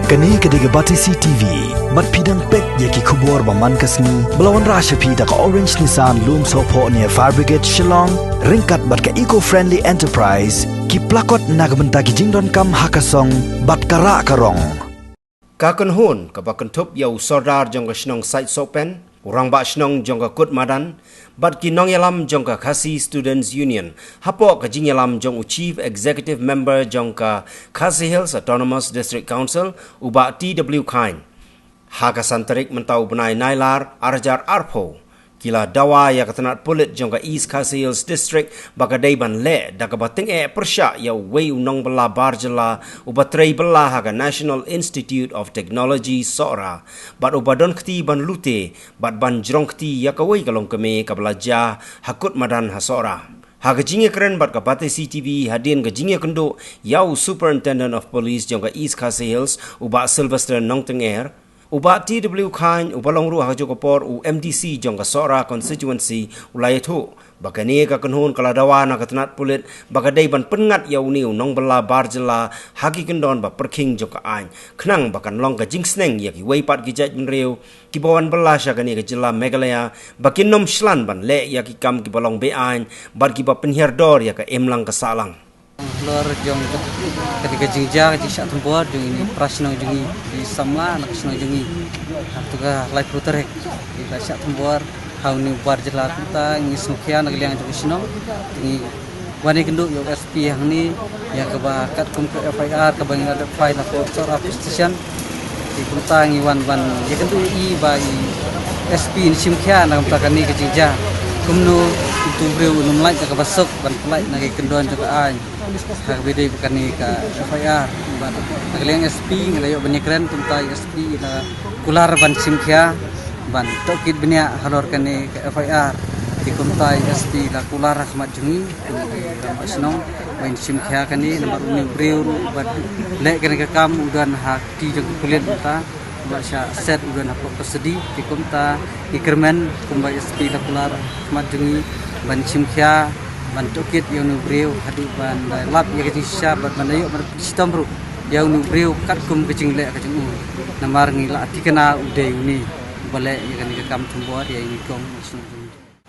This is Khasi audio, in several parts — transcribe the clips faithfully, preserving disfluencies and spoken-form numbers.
Kane ka dei ka Batesi T V. Bad phi dang peit ïa ki khubor ba man ka sngi ba la wanrah sha phi da ka Orange Nissan Lumsohphoh near Fire Brigade Shillong, ryngkat bad ka Eco Friendly Enterprise, ki plakot na ka bynta ki jingdonkam ha ka song bad ka rah ka rong. Ka kynhun kaba kynthup ïa u Sordar jong ka shnong Saitsohpen, u Rangbah Shnong jong ka Kut Madan, bad ki nongïalam jong ka Khasi Students Union, hapoh ka jingïalam jong u Chief Executive Member jong ka Khasi Hills Autonomous District Council, u Bah T W Chyne. Ha ka san tarik mynta u bnai Nailar, ar hajar arphew, ki la dawa ïa ka tnat pulit jong ka East Khasi Hills District ba ka dei ban leh da kaba tyngeh pyrshah ïa uwei u nongbylla bar jylla uba trei bylla ha ka National Institute of Technology Sohra, bad uba don kti ban lute bad ban jrong kti ïa kawei ka longkmie kaba la jia ha Kut Madan ha Sohra. Ha ka jingïakren bad ka Batesi T V hadien ka jingïakynduh ïa u Superintendent of Police jong ka East Khasi Hills, u Bah Sylvester Nongtynger, u Bah T W Chyne, uba long ruh ha kajuh ka por u M D C jong ka Sohra constituency, u la ïathuh ba kane ka kynhun ka la dawa na ka tnat pulit ba ka dei ban pynngat ïa une u nongbylla bar jylla ha ki kyndon ba pyrkhing jong ka aiñ, khnang ba kan long ka jingsneng ïa kiwei pat ki jaitbynriew kiba wan bylla sha kane ka jylla Meghalaya ba kin ym shlan ban leh ïa ki kam kiba long be-aiñ bad kiba pynhiar dor ïa ka imlang ka sahlang. Halor jong ka, ka, ka jingjia, ka jingshah thombor jong ine i para shnong jong ngi, i samla na ka shnong jong ngi. Ha katu ka laiphew tarik, i la shah thombor ha une u bar jylla. Kumta ngi sngewkhia na ka liang jong ka shnong, ngi wan ïakynduh ïa u S P hangne, ïa kaba katkum ka F I R kaba ngi la dep file hapoh Sohra Police Station. Te kumta ngi wan ban ïakynduh ïa i ba i S P in shimkhia na ka bynta kane ka jingjia. Kumno utu u briew un ym lait da kaba suk ban pynlait na ki kyndon jong ka aiñ. Ha kaba ïadei bad kane ka F I R, bad na ka liang S P ngi la ïoh ban ïakren, kumta i S P i la kular ban shimkhia, ban tohkit bniah halor kane ka F I R. Te kumta i S P i la kular ha khmat jong ngi, kum u rangbah shnong, ban shimkhia kane, namar une u briew ruh uba leh kane ka kam u don ha kti jong ki pulit mynta. Ba shah set u don hapoh custody, te kumta ngi kyrmen kumba i S P i la kular ha khmat jong ngi ban shimkhia, ban tohkit ïa une u briew haduh ban da lap ïa ka jingshisha bad ban da ïoh ban shitom ruh ïa une u briew katkum ka jingleh ka jong u. Namar ngi la thikna u dei une uba leh ïa kane ka kam thombor ïa i nyngkong.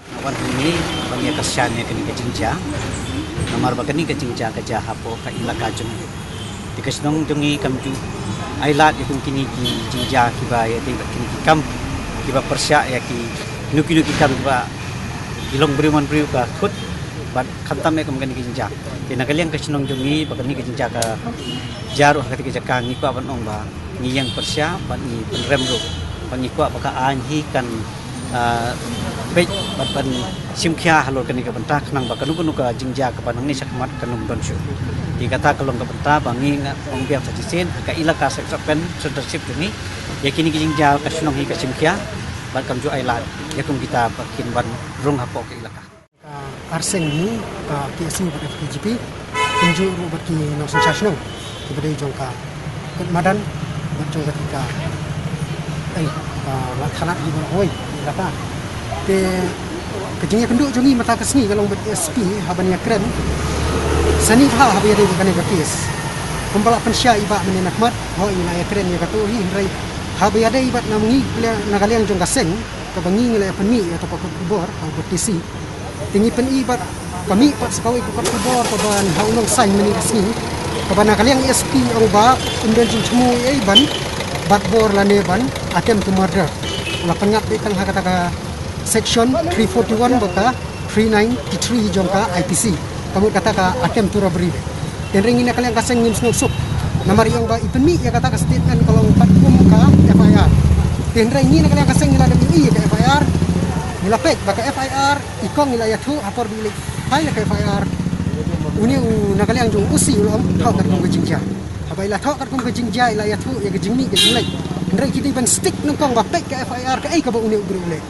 Nga wan hangne ban ïa kyrshan ïa kane ka jingjia. Namar ba kane ka jingjia ka jia hapoh ka ilaka jong ngi. Te ka shnong jong ngi kam ju ailad ïa kum kine ki jingjia kiba ïadei bad kine ki kam kiba pyrshah ïa kino kino ki kam kiba ki long briew man briew ka khut bad khamtam ïa kum kane ka jingjia. Te na ka liang ka shnong jong ngi ba kane ka jingjia ka jia ruh ha kata ka jaka, ngi kwah ban ong ba ngi ïeng pyrshah bad ngi pynrem ruh bad ngi kwah ba ka aiñ hi kan ah, peit bad ban shimkhia halor kane ka bynta, khnang ba kano kano ka jingjia kaba nangne shakhmat kan ym don shuh. Te kata ka long ka bynta ba ngi nga ong biang sa shisien ha ka ilaka Saitsohpen, censorship jong ngi, ïa kine ki jingjia ka shnong hi ka shimkhia bad kam ju ailad ïa kum kita ba kin wan rung hapoh ka ilaka. Ka arseng ni ka K S U bad F K J P, kumjuh ruh bad ki nongsynshar shnong kiba dei jong ka Kut Madan bad jong ka, ka, eh, ka Lat Thanat hi ba hoi, hi lata. Te ka jingïakynduh jong ngi mynta ka sngi ka long bad S P ha ban ïakren. Sani bha haba ïadei bad kane ka case. Kumba la pynshai i Bah mynne na khmat, hoi ngi la ïakren ïa kato hi, hynrei haba ïadei bad na ngi na ka liang jong ka seng kaba ngi ngi la pynmih ïa ka kot khubor ha u Batesi. Te ngi pyni bad ka mih pat sa kawei ka kot khubor kaba ha u Nongsain mynne ka sngi, kaba na ka liang S P ong ba ym don jingthmu ei ban bat bor lane ban attempt to murder. La pynngat beit tang ha kata ka section three forty-one bad ka three ninety-three jong ka I P C. Ka mut kata ka attempt to robbery. Te hynrei ngi na ka liang ka seng ngim sngewsuk. Namar i ong ba i pynmih ïa kata ka statement ka long pat kum ka F I R. Te hynrei ngi na ka liang ka seng ngi la dep ïohi ïa ka F I R. Ngi la peit ba ka F I R i kong i la ïathuh ha por ba i leit file ïa ka F I R. Une u na ka liang jong u O C u la ong thoh katkum ka jingjia. Haba i la thoh katkum ka jingjia i la ïathuh ïa ka jingmih ka jingleit. Hynrei ki dei ban stick nyngkong ba peit ka F I R kaei kaba une u briew u leh.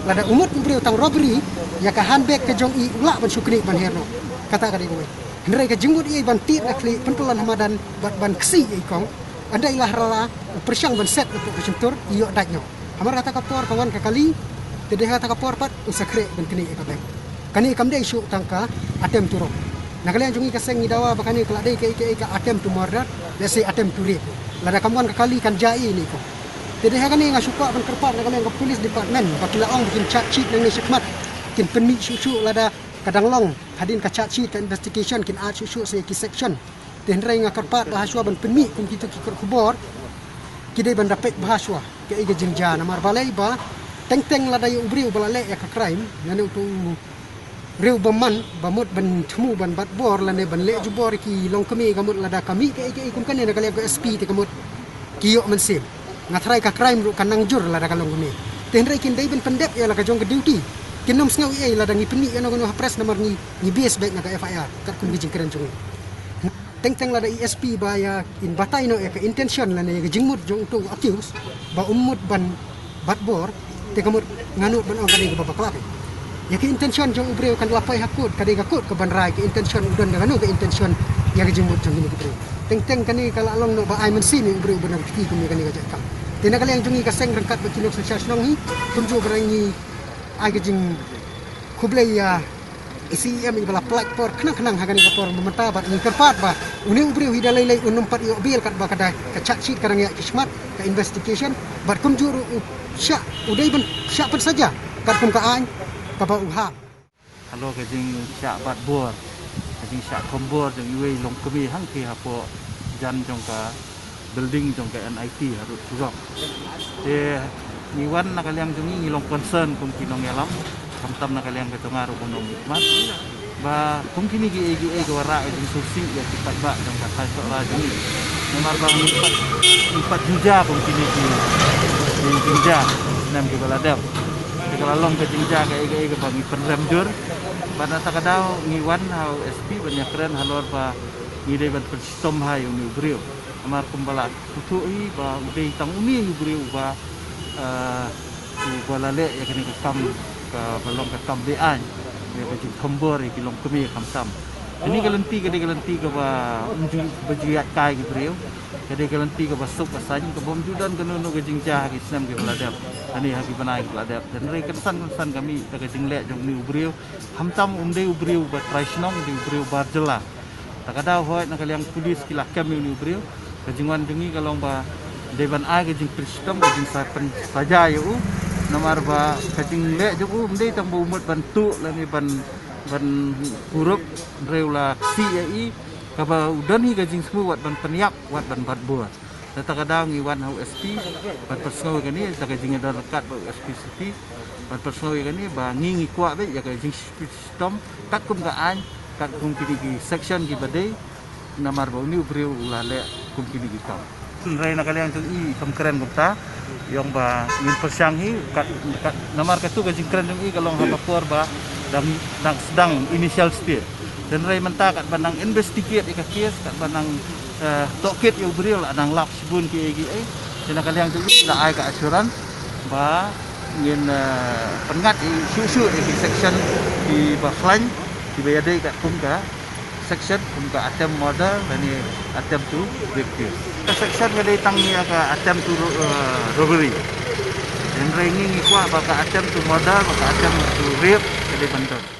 Lada u mut u briew tang robbery, ïa ka handbag ka jong i u lah ban shu knieh ban her noh. Kata ka dei kawei. Hynrei ka jingmut ïa i ban tied na khlieh, pynpyllun ha madan bad ban ksih ïa i kong. Ynda i la ha la, u pyrshang ban set na pdeng ka shyntur, i ïoh dait noh. Hamar kata ka por ka wan ka kali, te dei ha kata ka por pat u sa khreh ban knieh ïa ka bag. Kane kam dei shuh tang ka attempt to rob. Na ka liang jong ngi ka seng ngi dawa ba kane ka la dei kaei kaei ka attempt to murder, lehse attempt to rape. Lada kam wan ka kali kan jia ïa ine i kum. Te dei ha kane nga shu kwah ban kyrpad na ka liang ka police department ba ki la ong ba kin charge sheet nangne shakhmat, kin pynmih shuh shuh lada ka dang long hadien ka charge sheet ka investigation kin add shuh shuh sa ïa ki section. Te hynrei nga kyrpad ba hashwa ban pynmih kum kito ki kot khubor ki dei ban da peit ba hashwa kaei ka jingjia, namar balei ba teng teng lada ïa u briew ba la leh ïa ka crime, lane uto u briew ba man ba mut ban thmu ban bat bor lane ban leh jubor ïa ki longkmie, ka mut lada ka mih kaei kaei kum kane na ka liang ka S P te ka mut ki ïoh mynsiem. Nga tharai ka crime ruh kan nang jur lada ka longkmie. Te hynrei kin dei ban pyndep ïa la ka jong ka duty. Kin nym sngew ei ei lada ngi pynmih ïa kano kano ha press namar ngi, ngi base beit na ka F I R katkum ki jingkren jong ngi. Teng teng lada i S P ba ïa in batai noh ïa ka intention lane ïa ka jingmut jong uto u accused ba um mut ban bat bor, te ka mut nga nud ban ong ka dei kaba bakla. Ïa ka intention jong u briew kan la poi ha court, ka dei ka court kaban rai ka intention u don da kano ka intention ïa ka jingmut jong kine ki briew. Teng teng kane ka la long noh ba ai mynsiem ïa u briew ban da kti kum ïa kane ka jait kam. Te na ka liang jong ngi ka seng ryngkat bad ki nongsynshar shnong hi, kumjuh ba ngi ai ka jingkhublei ïa i C E M iba la pyllait por khnang khnang ha kane ka por mynta bad ngi kyrpad ba une u briew hi da lei lei un nym pat ïoh bail katba ka dei ka charge sheet ka dang ïaid ki shmat ka investigation bad kumjuh ruh u shah, u dei ban shah pynsaja katkum ka aiñ kaba u hap. Halor ka jingshah bat bor, ka jingshah thombor jong iwei i longkmie hangtei hapoh jan jong ka building jong ka N I T ha Road Shillong. Te ngi wan na ka liang jong ngi, ngi long concern kum ki nongïalam, khamtam na ka liang ka jong nga ruh kum u nongmihkhmat. Ba kum kine kiei kiei ki wanrah ka jingsngewsih ïa ki paidbah jong ka thaiñ Sohra jong ngi. Namar ba ngi pat, ngi pat jingjia kum kine ki, ki jingjia snem kiba la dep. Te ka la long ka jingjia kaei kaei kaba ngi pynrem jur. Bad na kata ka daw ngi wan ha u S P ban ïakren halor ba ngi dei ban pynshitom bha ïa une u briew. Namar kumba la ïathuh hi ba u dei tang une u briew uba, eh, uba la leh ïa kane ka kam kaba long ka kam be-aiñ, ïa ka jingthombor ïa ki longkmie khamtam. Kane ka lynti ka dei ka lynti kaba ym ju, ba ju ïaid kai ki briew. Ka dei ka lynti kaba suk ba saiñ, kaba ym ju don kano kano ka jingjia ha ki snem kiba la dep, lane ha ki bnai kiba la dep. Hynrei kynsan kynsan ka mih da ka jingleh jong une u briew. Khamtam um dei u briew ba trai shnong, dei u briew bar jylla. Ta ka daw hooid na ka liang police ki la kem ïa une u briew. Ka jingwan jong ngi ka long ba dei ban ai ka jingpynshitom, ka jingsa, pynsaja ïa u. Namar ba ka jingleh jong u ym dei tang ba u mut ban tuh lane ban, ban kurup, hynrei u la ksih ïa i, kaba u don hi ka jingsngew wat ban pynïap, wat ban bat bor. Na kata ka daw ngi wan ha u S P ban pynsngew ïa kane, da ka jingïadon ryngkat bad u S P City ban pynsngew ïa kane ba ngi, ngi kwah beit ïa ka jingshitom katkum ka aiñ, katkum kine ki section kiba dei, namar ba une u briew u la leh kum kine ki kam. Hynrei na ka liang jong i kam kren kumta, i ong ba ngin pyrshang hi, kat, kat, namar katu ka jingkren jong i ka long ha ka por ba dang, dang sdang initial stage. Hynrei mynta katba nang investigate ïa ka case, katba nang, eh, tohkit ïa u briew la nang lap shibun kiei kiei. Te na ka liang jong i la ai ka assurance ba ngin, eh, pynngat ïa shuh shuh ïa ki section kiba khlaiñ, kiba ïadei katkum ka section kum ka attempt murder lane attempt to rape case. Ka section ka dei tang ïa ka attempt to ro-, eh, robbery. Hynrei ngi, ngi kwah ba ka attempt to murder, ba ka attempt to rape ka dei ban don.